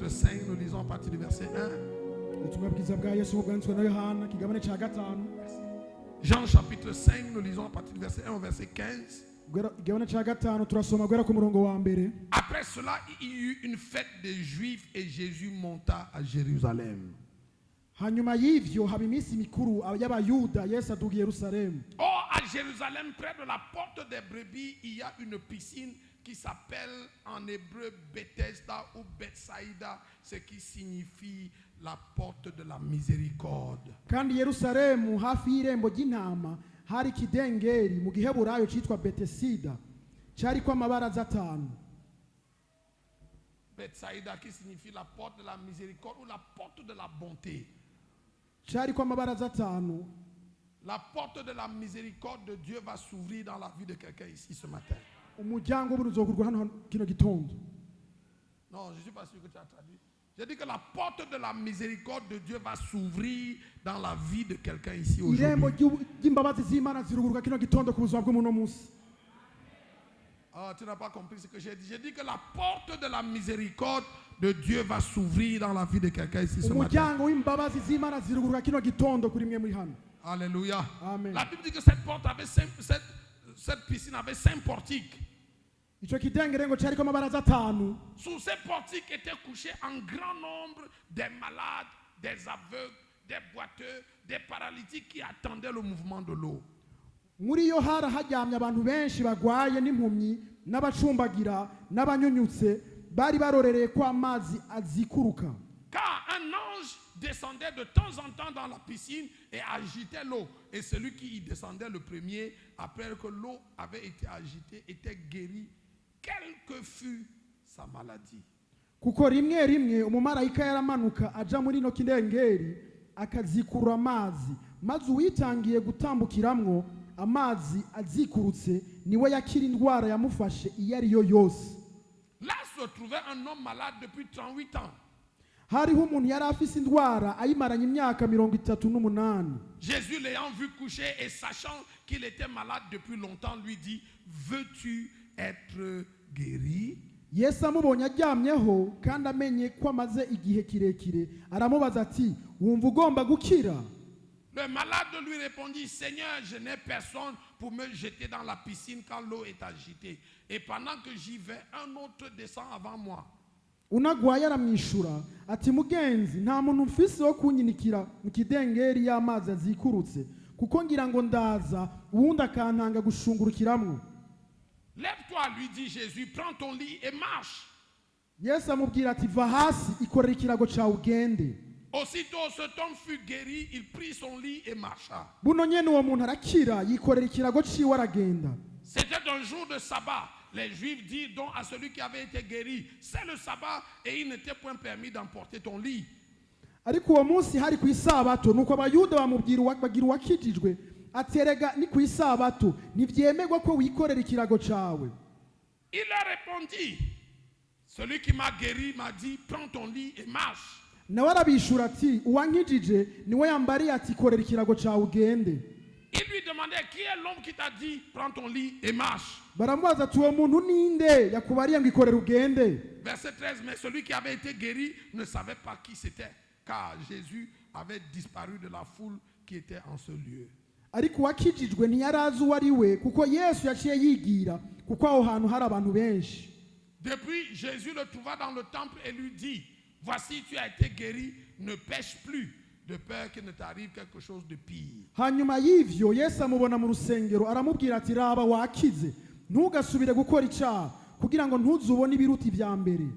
chapitre 5, nous lisons à partir du verset 1. Ubutumwa bwiza bwa Yesu nk'uko bwanditswe na Yohana kigabane cya gatanu. Jean chapitre 5, nous lisons à partir du verset 1 au verset 15. Igabane cya gatanu turasoma guhera ku murongo wa mbere. Après cela, il y eut une fête des Juifs et Jésus monta à Jérusalem. Hanyuma y'ivyo haba iminsi mikuru y'Abayuda, Yesu aduga i Yerusalemu. Or, à Jérusalem, près de la porte des brebis, il y a une piscine qui s'appelle en hébreu Bethesda ou Bethsaïda, ce qui signifie la porte de la miséricorde. Kandi i Yerusalemu hafi y'irembo ry'intama hari ikidengeri mu giheburayo cyitwa Betesida cyariko amabaraza atanu. Bethsaïda qui signifie la porte de la miséricorde ou la porte de la bonté. Cyariko amabaraza atanu. La porte de la miséricorde de Dieu va s'ouvrir dans la vie de quelqu'un ici ce matin. Umuryango w'ubuntu uzogurwa hano kino gitondo. Non, je ne suis pas sûr que tu as traduit. J'ai dit que la porte de la miséricorde de Dieu va s'ouvrir dans la vie de quelqu'un ici Irembo aujourd'hui. Ry'imbabazi z'Imana ziruguruka kino gitondo ku buzima bw'umuntu munsi. Ah, tu n'as pas compris ce que j'ai dit. J'ai dit que la porte de la miséricorde de Dieu va s'ouvrir dans la vie de quelqu'un ici ce matin. Umuryango w'imbabazi z'Imana ziruguruka kino gitondo kuri mwe muri hano. Alléluia. Amen. La Bible dit que cette porte avait cinq, cette piscine avait cinq portiques. Icyo kidengeri ngo cyariko amabaraza atanu. Sous ces portiques étaient couchés en grand nombre des malades, des aveugles, des boiteux, des paralytiques qui attendaient le mouvement de l'eau. Muri yo hari haryamye abantu benshi bagwaye n'impumyi n'abacumbagira n'abanyunyutse bari barorereye ko amazi azikuruka. Car un ange descendait de temps en temps dans la piscine et agitait l'eau. Et celui qui y descendait le premier, après que l'eau avait été agitée, était guéri, quelle que fût sa maladie. Kuko rimwe rimwe umumarayika yaramanuka aja muri ino kidengeri akazikurura amazi maze uwitangiye gutambukiramwo amazi azikurutse niwe yakira indwara yamufashe iyo ari yo yose. Là se trouvait un homme malade depuis 38 ans. Hariho umuntu yari afise indwara ayimaranye imyaka mirongo itatu n'umunani. Jésus, l'ayant vu coucher et sachant qu'il était malade depuis longtemps, lui dit, «Veux-tu être guéri?» Yesu amubonye aryamyeho kandi amenye ko amaze igihe kirekire aramubaza ati wumva ugomba gukira? Le malade lui répondit, «Seigneur, je n'ai personne pour me jeter dans la piscine quand l'eau est agitée. Et pendant que j'y vais, un autre descend avant moi.» Unagwaye aramwishura ati mugenzi nta muntu mfise wo kunyinikira mu kidengeri y'amazi azikurutse kuko ngira ngo ndaza uwundi akantanga gushungurukiramwo. «Lève-toi, lui dit Jésus, prends ton lit et marche.» Yesu amubwira ati va hasi ikorera ikirago cyawe ugende. Aussitôt cet homme fut guéri, il prit son lit et marcha. Buno nyene uwo muntu arakira yikorera ikirago ciwe aragenda. C'était un jour de sabbat. Les Juifs dirent donc à celui qui avait été guéri, «C'est le sabbat et il ne t'est point permis d'emporter ton lit.» Ariko uwo munsi hari ku isabato nuko Abayuda bamubwira bagira uwakijijwe ati erega ni ku isabato ntibyemerwa ko wikorera ikirago cawe. Il leur répondit, «Celui qui m'a guéri m'a dit, 'Prends ton lit et marche.'» Nawe arabishura ati uwankijije niwe yambariye ati korera ikirago cawe ugende. Il lui demandait, «Qui est l'homme qui t'a dit, 'Prends ton lit et marche'?» Baramubaza ati uwo muntu ninde yakubariye ngo ikorere ugende? Verset 13, mais celui qui avait été guéri ne savait pas qui c'était, car Jésus avait disparu de la foule qui était en ce lieu. Ariko uwakijijwe ntiyari azi uwo ari we kuko Yesu yaciye yigira kuko aho hantu hari abantu benshi. Depuis, Jésus le trouva dans le temple et lui dit, «Voici, tu as été guéri, ne pèche plus, de peur qu'il ne t'arrive quelque chose de pire.» Hanyuma y'ivyo Yesu amubona mu rusengero aramubwira ati raba wakize ntugasubire gukora icyaha kugira ngo ntuzubone ibiruta ibya mbere.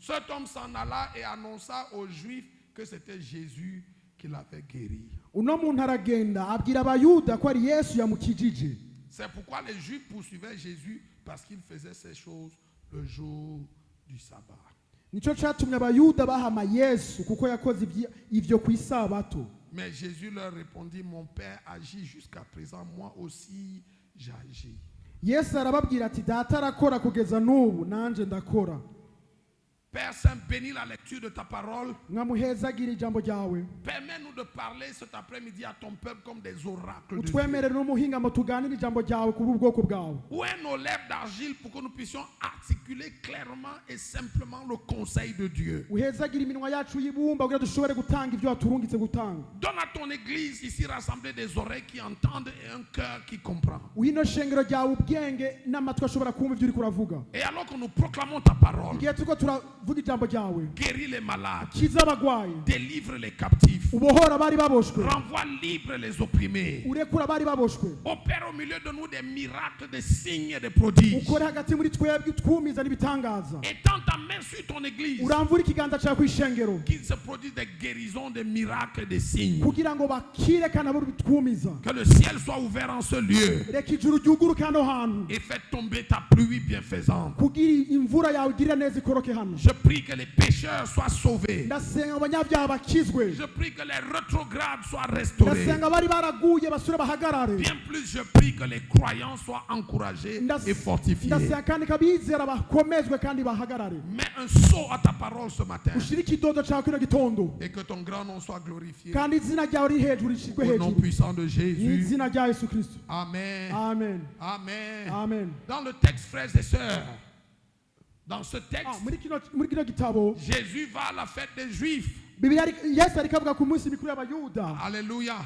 Cet homme s'en alla et annonça aux Juifs que c'était Jésus qui l'avait guéri. Uno muntu aragenda abwira Abayuda ko ari Yesu yamukijije. C'est pourquoi les Juifs poursuivaient Jésus, parce qu'il faisait ces choses le jour du sabbat. Nicyo cyatumye Abayuda bahama Yesu kuko yakoze ivyo ku isabato. Mais Jésus leur répondit, «Mon Père agit jusqu'à présent, moi aussi j'agis.» Yesu arababwira ati Data arakora kugeza n'ubu nanje ndakora. Père Saint, bénis la lecture de ta parole. Mwamuhezagira ijambo ryawe. Permets-nous de parler cet après-midi à ton peuple comme des oracles de Dieu. Utwemerere n'umuhingamo tuganire ijambo ryawe ku bwoko bwawe. Oins nos lèvres d'argile pour que nous puissions articuler clairement et simplement le conseil de Dieu. Uhezagira iminwa yacu y'ibumba kugira dushobore gutanga ibyo waturungitse gutanga. Donne à ton église ici rassemblée des oreilles qui entendent et un cœur qui comprend. Uhe ino shengero ryawe ubwenge n'amatwi ashobora kumva ibyo uriko uravuga. Et alors que nous proclamons ta parole, Igihe turiko turavuga ijambo ryawe, guéris les malades, kiza abagwayi, délivre les captifs, ubohora abari baboshwe, renvoie libre les opprimés, urekura abari baboshwe, opère au milieu de nous des miracles, des signes et des prodiges. Ukore hagati muri twebwe utwumiza n'ibitangaza. Étends ta main sur ton église, Uramvura ikiganza cyawe ku ishengero, qu'il se produise des guérisons, des miracles et des signes. Kugira ngo bakire kandi abo bitwumiza. Que le ciel soit ouvert en ce lieu Reka ijuru ryuguruke hano hantu, et fais tomber ta pluie bienfaisante. Kugira imvura yawe igirira neza ikoroke hano. Je prie que les pécheurs soient sauvés. Ndasenga abanyabyaha bakizwe. Je prie que les rétrogrades soient restaurés. Ndasenga abari baraguye basubire bahagarare. Bien plus, je prie que les croyants soient encouragés et fortifiés. Ndasenga kandi ko abizera bakomezwe kandi bahagarare. Mets un sceau à ta parole ce matin Ushire ikidodo cyawe kino gitondo, et que ton grand nom soit glorifié. Kandi izina ryawe riri hejuru rishyirwe Au nom hejuru, puissant de mu Jésus. izina rya Yesu Kristo. Amen. Amen. Amen. Amen. Dans le texte, frères et sœurs, dans ce Ah, texte, muri kino gitabo, Jésus va à la fête des Juifs. Bibiliya Yesu ariko avuga ku munsi mikuru y'Abayuda. Alléluia.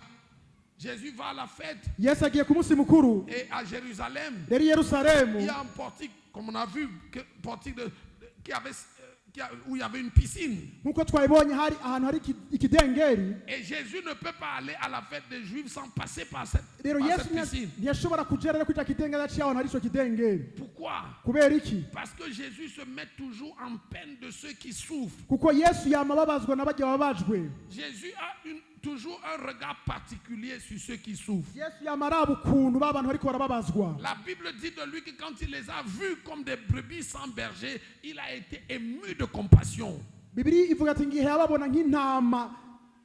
Jésus va à la fête Yesu agiye ku munsi mukuru. Et à Jérusalem, Rero i Yerusalemu, il y a un portique, comme on a vu, portique qui avait, où il y avait une piscine. Nk'uko twabibonye hari ahantu hari ikidengeri. Et Jésus ne peut pas aller à la fête des Juifs sans passer par cette, Rero par Yesu cette piscine. Ntiyashobora kugera rero kuri cya kidengeri aciye ahantu hari icyo kidengeri. Pourquoi? Kubera iki? Parce que Jésus se met toujours en peine de ceux qui souffrent. Kuko Yesu yama ababazwa n'abajya babajwe. Jésus a toujours un regard particulier sur ceux qui souffrent. Yesu yama araba ukuntu ba bantu bariko barababazwa. La Bible dit de lui que quand il les a vus comme des brebis sans berger, il a été ému de compassion. Bibiliya ivuga ati ngihe yababona nk'intama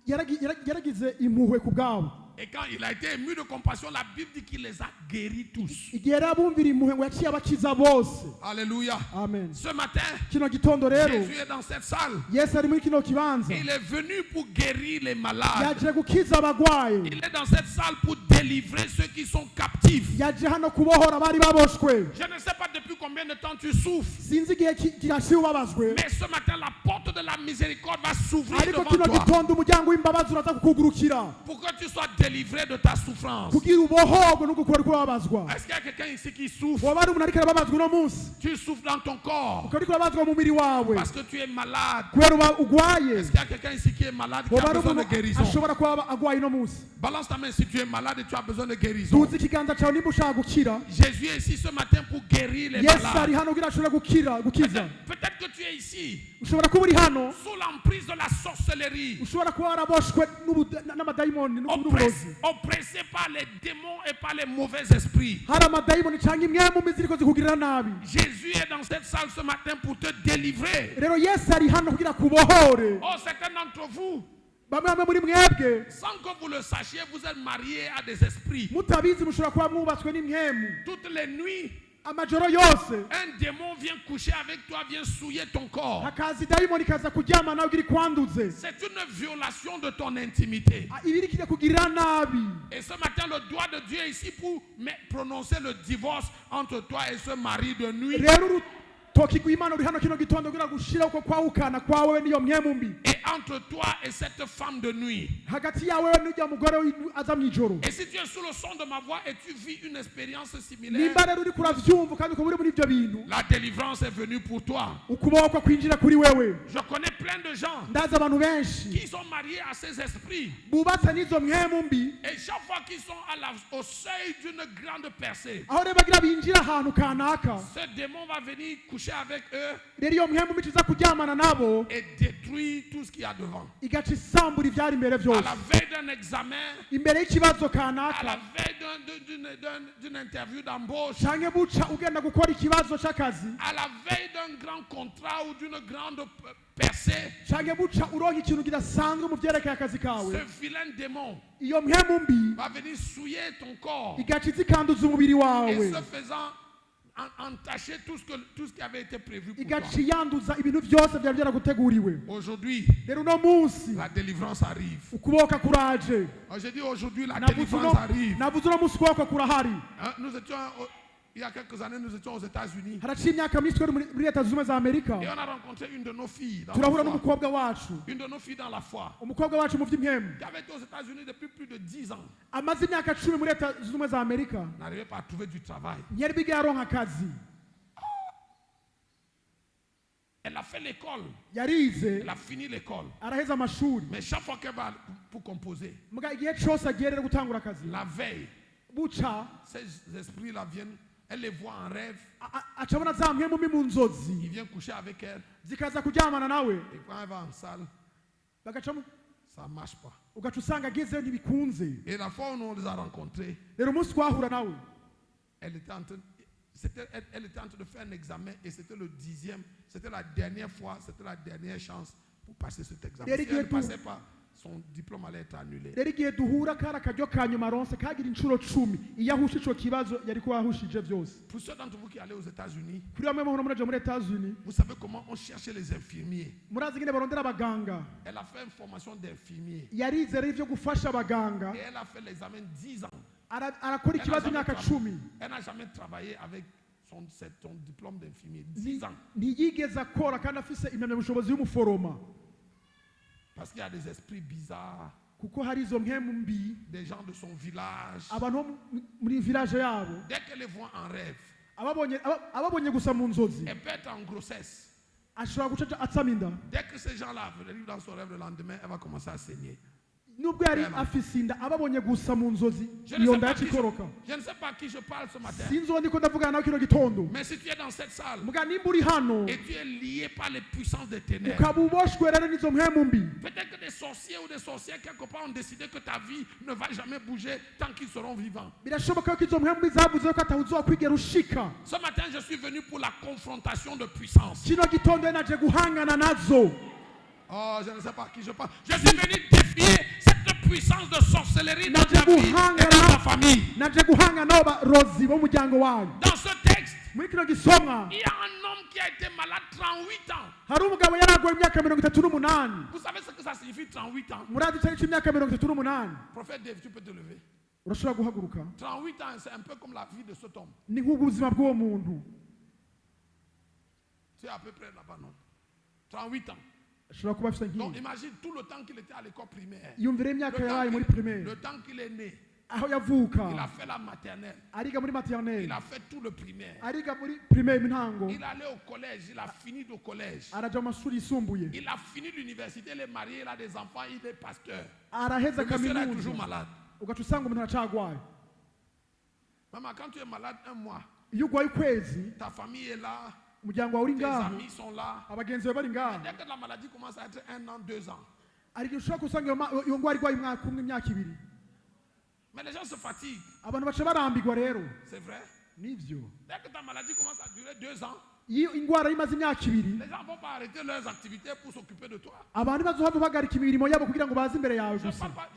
yaragize impuhwe ku bwabo. Et quand il a été ému de compassion, la Bible dit qu'il les a guéris tous. Igihe yari abumvira impuhwe ngo yaciye abakiza bose. Alléluia. Amen. Ce matin, Kino gitondo rero, Jésus est dans cette salle. Yesu ari muri kino kibanza. Il est venu pour guérir les malades. Yaje gukiza abagwayi. Il est dans cette salle pour délivrer ceux qui sont captifs. Yaje hano kubohora abari baboshwe. Je ne sais pas depuis combien de temps tu souffres. Sinzi igihe kirashiye ubabazwe. Mais ce matin, la porte de la miséricorde va s'ouvrir Ariko devant kino toi. Gitondo umuryango w'imbabazi uraza kukugurukira, Pour que tu sois délivré de ta souffrance. Kugira ubohorwe no gukora kubabazwa. Est-ce qu'il y a quelqu'un ici qui souffre? Waba ari umuntu ariko arababazwa uno munsi? Tu souffres dans ton corps Ukaba uriko urababazwa mu mubiri wawe, parce que tu es malade. Kubera uba ugwaye. Est-ce qu'il y a quelqu'un ici qui est malade, qui Waba a ari besoin de umuntu guérison? Ashobora kuba agwaye uno munsi? Balance ta main si tu es malade et tu as besoin de guérison. Duza ikiganza cyawe nimba ushaka gukira. Jésus est ici ce matin pour guérir les Yesu ari malades. hano kugira ashobore gukira gukiza. Peut-être que tu es ici Ushobora kuba uri hano, sous l'emprise de la sorcellerie, ushobora kuba waraboshwe n'amadayimoni n'uburozi, oppressé par les démons et par les mauvais esprits. Hari amadayimoni cyangwa impwemu mbi ziriko zikugirira nabi. Jésus est dans cette salle ce matin pour te délivrer. Rero Yesu ari hano kugira kubohore. Oh, certains d'entre vous, Bamwe bamwe muri mwebwe, sans que vous le sachiez, vous êtes mariés à des esprits. Mutabizi mushobora kuba mwubatswe n'impwemu. Toutes les nuits, Amajoro yose, un démon vient coucher avec toi, vient souiller ton corps. Hakaza idayimoni ikaza kuryama nawe ugira ikwanduze. C'est une violation de ton intimité. Ah, iba iriko irakugirira nabi. Et ce matin, le doigt de Dieu est ici pour prononcer le divorce entre toi et ce mari de nuit. Rero urutoki rw'Imana ruri hano kino gitondo kugira gushiraho uko kwahukana kwawe n'iyo mpwemu mbi, Et entre toi et cette femme de nuit. Hagati yawe n'ujya mugore aza mu ijoro. Et si tu es sous le son de ma voix et tu vis une expérience similaire, Nimba rero uriko uravyumva kandi ukaba uri muri ibyo bintu, la délivrance est venue pour toi. Ukuboko kwinjira kuri wewe. Je connais plein de gens Ndazi abantu benshi qui sont mariés à ces esprits. Bubatse n'izo mpwemu mbi. Et chaque fois qu'ils sont au seuil d'une grande percée, Aho rero bagira binjira ahantu kanaka, ce démon va venir coucher avec eux rero iyo mpwemu mbi iza kuryamana nabo, et détruire tout ce qu'il y a devant. Igaca isambura ivyari imbere À byose. La veille d'un examen, Imbere y'ikibazo à kanaka, la veille d'une interview d'embauche, canke buca ugenda gukora ikibazo c'akazi, à la veille d'un grand contrat ou d'une grande percée, canke buca uronka ikintu kidasanzwe mu vyerekeye akazi kawe, ce vilain démon iyo mpwemu mbi va venir souiller ton corps. Igaca iza ikanduza umubiri Et wawe. ce faisant, Entacher tout ce qui avait été prévu pour toi. Igaca iyanduza ibintu byose byari byaraguteguriwe. Aujourd'hui, Rero uno munsi la délivrance arrive. Ukubohoka kuraje. Oh, j'ai dit aujourd'hui, la Navuze délivrance uno arrive. Navuze uno munsi ukuboko kurahari. Hein, nous étions, il y a quelques années, nous étions aux États-Unis. Haraciye imyaka myinshi twari muri muri Leta Zunze Ubumwe za Amerika. Et on a rencontré une de nos filles dans la Turahura foi. N'umukobwa wacu. Une de nos filles dans la foi. Umukobwa wacu mu by'impemu. Qui avait été aux États-Unis depuis plus de 10 ans. Amaze imyaka cumi muri Leta Zunze Ubumwe za Amerika. N'arrivait pas à trouver du travail. Ntiyari bwigere aronka akazi. Elle a fait l'école. Yarize. Elle a fini l'école. Araheza amashuri. Mais chaque fois qu'elle va pour composer, Muga igihe cyose agiye rero gutangura akazi, la veille, buca ces esprits-là viennent, elle les voit en rêve. Aca abona za mpwemu mbi mu nzozi. Il vient coucher avec elle. Zikaza kuryamana nawe. Et quand elle va en salle, bagaca ça ne marche pas. Ugaca usanga agezeyo ntibikunze. Et la fois où on les a rencontrés, Rero umunsi twahura nawe, elle était en train de faire un examen et c'était le 10e, c'était la dernière fois, c'était la dernière chance pour passer cet examen. Si elle ne passait pas, son diplôme allait être annulé. Rero igihe duhura kari akaryo ka nyuma aronse kagira inshuro cumi iyo ahushe ico kibazo yari kuba yahushije byose. Pour ceux d'entre vous qui allaient aux États-Unis, Kuri bamwe muhora muraja muri Etats-Unis, vous savez comment on cherchait les infirmiers. Murazi ingene barondera abaganga. Elle a fait une formation d'infirmier Yarize rero ivyo gufasha abaganga. Et elle a fait l'examen 10 ans. Arakora Elle n'a ikibazo jamais imyaka cumi. Elle n'a jamais travaillé avec son diplôme d'infirmier. 10 ans. Ntiyigeze akora kandi afise impamyabushobozi y'umuforoma. Parce qu'il y a des esprits bizarres, Kuko hari izo mpemu mbi, des gens de son village. Abantu bo muri village yabo. Dès qu'elle les voit en rêve, Ababonye gusa mu nzozi, elle peut être en grossesse. Ashobora guca atsama inda. Dès que ces gens-là arrivent dans son rêve le lendemain, elle va commencer à saigner. Nubwo yari Vraiment. Afise inda ababonye gusa mu nzozi, Je ne iyo sais nda pas qui yacikoroka. je ne sais pas à qui je parle ce matin. Sinzi uwo ndiko ndavugana nawe kino gitondo. Mais si tu es dans cette salle Muga nimba uri hano et tu es lié par les puissances des ténèbres, ukaba uboshwe rero n'izo mpemu mbi, peut-être que des sorciers ou des sorcières quelque part ont décidé que ta vie ne va jamais bouger tant qu'ils seront vivants. Birashoboka ko izo mpemu mbi zavuze ko atawuzokwigera ushika. Ce matin, je suis venu pour la confrontation de puissance. Kino gitondo naje guhangana nazo. Oh, je ne sais pas à qui je parle. Je suis venu défier cette puissance de sorcellerie dans ta vie et dans ta famille. Naje guhangana n'abo barozi b'umuryango wanyu. Dans ce texte, Muri kino gisomwa, il y a un homme qui a été malade 38 ans. Hari umugabo yaragoye imyaka mirongo itatu n'umunani. Vous savez ce que ça signifie, 38 ans? Murazi icyo cy'imyaka mirongo itatu n'umunani? Prophète Dave, tu peux te lever. Urashobora guhaguruka. 38 ans, c'est un peu comme la vie de cet homme. Ni nk'ubuzima bw'uwo muntu. Tu es à peu près là-bas, non? 38 ans. Ashobora kuba afite Donc nk'iyi. Imagine tout le temps qu'il était à l'école primaire. Yumvire imyaka Le temps yabaye muri primaire. Le temps qu'il est né, Aho yavuka, il a fait la maternelle. Ariga muri maternelle, Il a fait tout le primaire. Ariga muri primaire intango, Il allait au collège, il a fini le collège. Araja mu mashuri yisumbuye, Il a fini l'université, il est marié, il a des enfants, il est pasteur. Araheza Le monsieur là est toujours kaminuza, malade. Ugaca usanga umuntu aracagwaye. Maman, quand tu es malade un mois, Iyo ugwaye ukwezi, ta famille est là, umuryango wawe uri tes ngaho, amis sont là. Abagenzi bawe bari ngaho. Dès que la maladie commence à être un an, 2 ans, Hari igihe ushobora gusanga iyo ngwara irwaye umwaka umwe imyaka ibiri. Mais les gens se fatiguent, Abantu baca barambirwa rero. C'est vrai. Nivyo. Dès que ta maladie commence à durer 2 ans, Iyo ingwara imaze imyaka ibiri, les gens ne vont pas arrêter leurs activités pour s'occuper de toi. Abantu bazohava bahagarika imirimo yabo kugira ngo baze imbere yawe Je ne gusa. parle pas,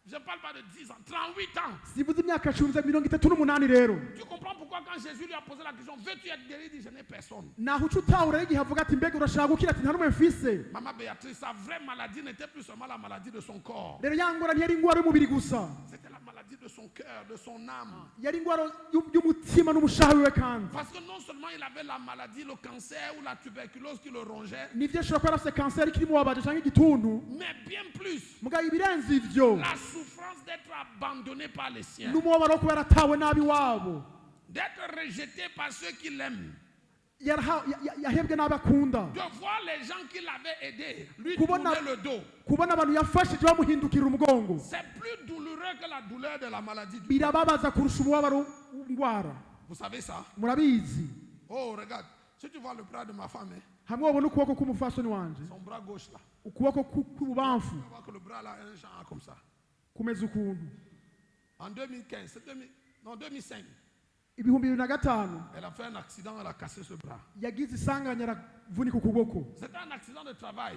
je parle pas de 10 ans, 38 ans. Sivuze imyaka cumi mirongo itatu n'umunani rero. Tu comprends pourquoi quand Jésus lui a posé la question, veux-tu être guéri? Il dit, je n'ai personne. Naho uca utahura igihe avuga ati mbega urashaka gukira ati nta n'umwe mfise. Maman Béatrice, sa vraie maladie n'était plus seulement la maladie de son corps. Rero ya ngwara ntiyari ingwara y'umubiri gusa. C'était la maladie de son cœur, de son âme. Yari ingwara y'umutima n'umushaha wiwe kandi. Parce que non seulement il avait la maladie, le cancer ou la tuberculose qui le rongeait, Nivyo ashobora kuba yarafise kanseri ikiri mubabaje canke igituntu, mais bien plus, mugabo ibirenze ivyo, la souffrance d'être abandonné par les siens, n'umubabaro wo kuba yaratawe nabi wabo, d'être rejeté par ceux qui l'aiment, Yahebwe n'abo akunda, de voir les gens qui l'avaient aidé lui Kubona- tourner le dos. Kubona abantu yafashije bamuhindukira umugongo. C'est plus douloureux que la douleur de la maladie. Birababaza kurusha umubabaro w'indwara. Vous savez ça? Murabizi. Oh, regarde, si tu vois le bras de ma femme, hein, Hamwe wabona ukuboko k'umufasoni wanje, son bras gauche là, ukuboko kw'ububamfu tu vas voir que le bras là, un genre comme ça. Kumeze ukuntu. En 2015, c'est 2000 non, 2005, Ibihumbi bibiri na gatanu, elle a fait un accident, elle a cassé ce bras. Yagize isanganya aravunika ukuboko. C'était un accident de travail.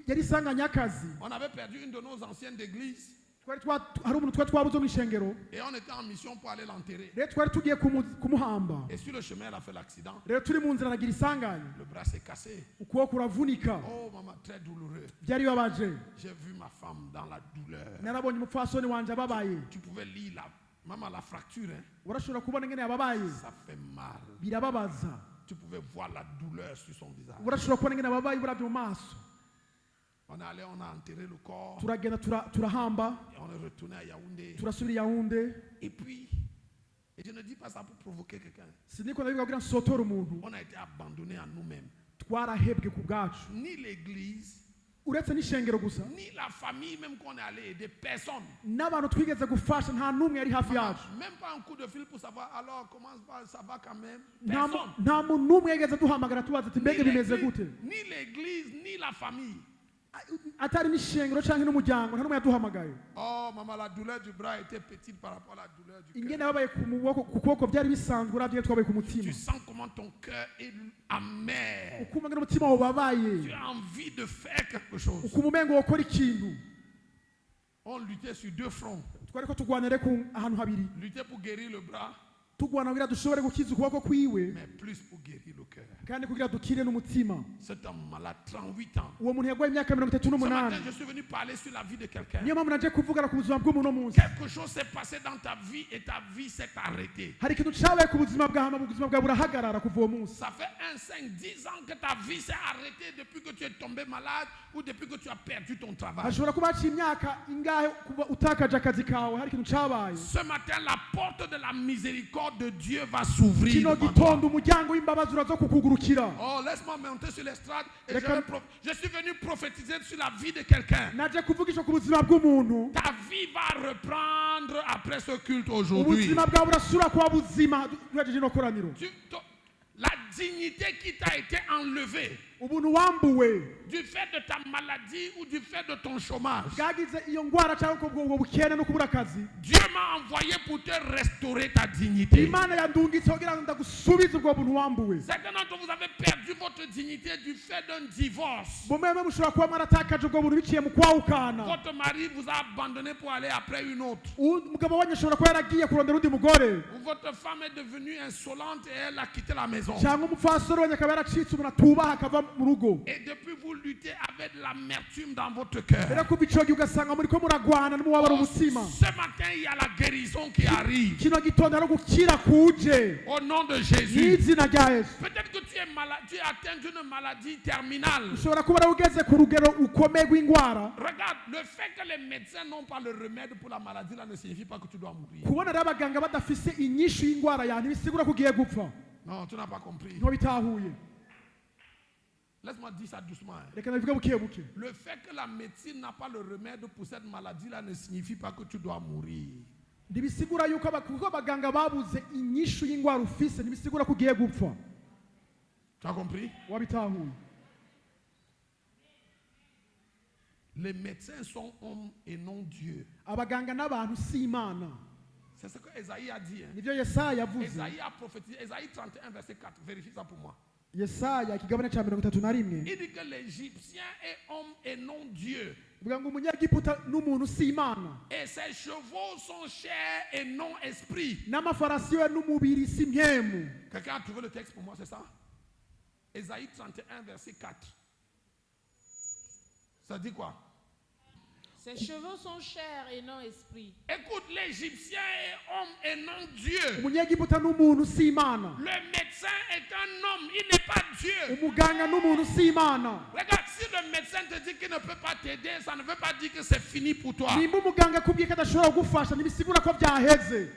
Yari isanganya y'akazi. On avait perdu une de nos anciennes d'église. Twari hari umuntu twari twabuze mu ishengero. Et on était en mission pour aller l'enterrer. Rero twari tugiye kumuhamba. Et sur le chemin, elle a fait l'accident. Rero turi mu nzira aragira isanganya. Le bras s'est cassé. Ukuboko kuravunika. Oh, maman, très douloureux. Byari bibabaje. J'ai vu ma femme dans la douleur. Narabonye umupfasoni wanje ababaye. Tu pouvais lire la, maman, la fracture. Hein. Urashobora kubona ingene yababaye. Ça fait mal. Birababaza. Tu pouvais voir la douleur sur son visage. Urashobora kubona ingene ababaye uravye mu maso. On est allé, on a enterré le corps. Turagenda turahamba. Et on est retourné à Yaoundé. Turasubira i Yaounde. Et puis, et je ne dis pas ça pour provoquer quelqu'un. Siniko ndabivuga kugira nsotore umuntu. On a été abandonné à nous-mêmes. Twarahebwe ku bwacu. Ni l'église, Uretse n'ishengero gusa, ni la famille même qu'on est allé aider, personne. N'abantu twigeze gufasha nta n'umwe yari hafi yacu. Même pas un coup de fil pour savoir alors comment ça va quand même. Nta Personne. Nta muntu n'umwe yigeze duhamagara tubaza ati Ni mbega bimeze l'église, gute. ni l'église, ni la famille. Atari n'ishengero cyangwa n'umuryango nta n'umwe yaduhamagaye. Oh, maman, la douleur du bras était petite par rapport à la douleur du cœur. Ingene babaye ku muboko ku kuboko byari bisanzwe uravye twabaye ku mutima. Tu sens comment ton cœur est amer. Ukumva ngene umutima wababaye. Tu as envie de faire quelque chose. Ukumva umengo wokora ikintu. On luttait sur deux fronts. Twari ko tugwanire ku ahantu habiri. Lutter pour guérir le bras, Tugwana kugira dushobore gukiza ukuboko kwiwe, mais plus pour guérir le cœur. Kandi kugira dukire n'umutima. Cet homme malade, 38 ans. Uwo muntu yarwaye imyaka mirongo itatu Ce n'umunani. matin, je suis venu parler sur la vie de quelqu'un. Niyo mpamvu naje kuvugana ku buzima bw'umuntu uno munsi. Quelque chose s'est passé dans ta vie et ta vie s'est arrêtée. Hari ikintu cabaye ku buzima bwawe hama ubuzima bwawe burahagarara kuva uwo munsi. Ça fait 1, 5, 10 ans que ta vie s'est arrêtée depuis que tu es tombé malade ou depuis que tu as perdu ton travail. Hashobora kuba haciye imyaka ingahe kuva utakaje akazi kawe hari ikintu cabaye. Ce matin, la porte de la miséricorde de Dieu va s'ouvrir Kino devant toi. gitondo umuryango w'imbabazi uraza kukugurukira. Oh, laisse-moi monter sur l'estrade et je suis venu prophétiser sur la vie de quelqu'un. Naje kuvugisha ku buzima bw'umuntu. Ta vie va reprendre après ce culte aujourd'hui. Ubuzima bwawe burasubira kuba buzima duhejeje ino koraniro. La dignité qui t'a été enlevée Ubuntu wambuwe du fait de ta maladie ou du fait de ton chômage, bwagize iyo ngwara cyangwa ubwo ubwo bukene no kubura akazi, Dieu m'a envoyé pour te restaurer ta dignité. Imana yandungitse kugira ngo ndagusubize ubwo buntu wambuwe. Certains d'entre vous avez perdu votre dignité du fait d'un divorce. Bumwe mwe mushobora kuba mwaratakaje ubwo buntu biciye mu kwawukana. Votre mari vous a abandonné pour aller après une autre. Umugabo wanyu ashobora kuba yaragiye kurondera undi mugore. Ou votre femme est devenue insolente et elle a quitté la maison. Cyangwa umupfasoni wanyu akaba yaracitse umuntu atubaha akava mu rugo. Et depuis, vous luttez avec l'amertume dans votre cœur. Rero kuva ico gihe ugasanga muriko muragwana n'umubabaro mu mutima. Ce matin, il y a la guérison qui arrive. Kino gitondo hari gukira kuje. Au nom de Jésus. Mw'izina rya Yesu. Peut-être que tu es malade, tu es atteint d'une maladie terminale. Ushobora kuba wari ugeze ku rugero rukomeye rw'indwara. Regarde, le fait que les médecins n'ont pas le remède pour la maladie là ne signifie pas que tu dois mourir. Kubona rero abaganga badafise inyishu y'indwara yawe ntibisigura ko ugiye gupfa. Non, tu n'as pas compris. Ntiwabitahuye. Laisse-moi dire ça doucement, hein. Reka nabivuge buke buke. Le fait que la médecine n'a pas le remède pour cette maladie-là ne signifie pas que tu dois mourir. Ntibisigura yuko kuko abaganga babuze inyishu y'indwara ufise ntibisigura ko ugiye gupfa. Tu as compris? Wabitahuye? Les médecins sont hommes et non Dieu. Abaganga n'abantu si Imana. C'est ce que Esaïe a dit, hein. Nibyo Yesaya yavuze. Esaïe a prophétisé. Esaïe 31, verset 4. Vérifie ça pour moi. Yesaya ikigabane cya mirongo itatu na rimwe. Il dit que l'Égyptien est homme et non Dieu. Bivuga ngo umunyegiputa n'umuntu si Imana. Et ses chevaux sont chair et non esprit. N'amafarasi we n'umubiri si mpwemu. Quelqu'un a trouvé le texte pour moi, c'est ça? Ésaïe 31, verset 4. Ça dit quoi? Ses chevaux sont chair et non esprit. Écoute, l'Égyptien est homme et non Dieu. Umunyegiputa n'umuntu si Imana. Le médecin est un homme, il n'est pas Dieu. Umuganga n'umuntu si Imana. Regarde, si le médecin te dit qu'il ne peut pas t'aider, ça ne veut pas dire que c'est fini pour toi. Nimba umuganga akubwiye ko adashobora kugufasha ntibisigura ko byaheze.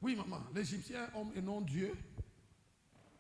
Oui, maman, l'Égyptien est homme et non Dieu.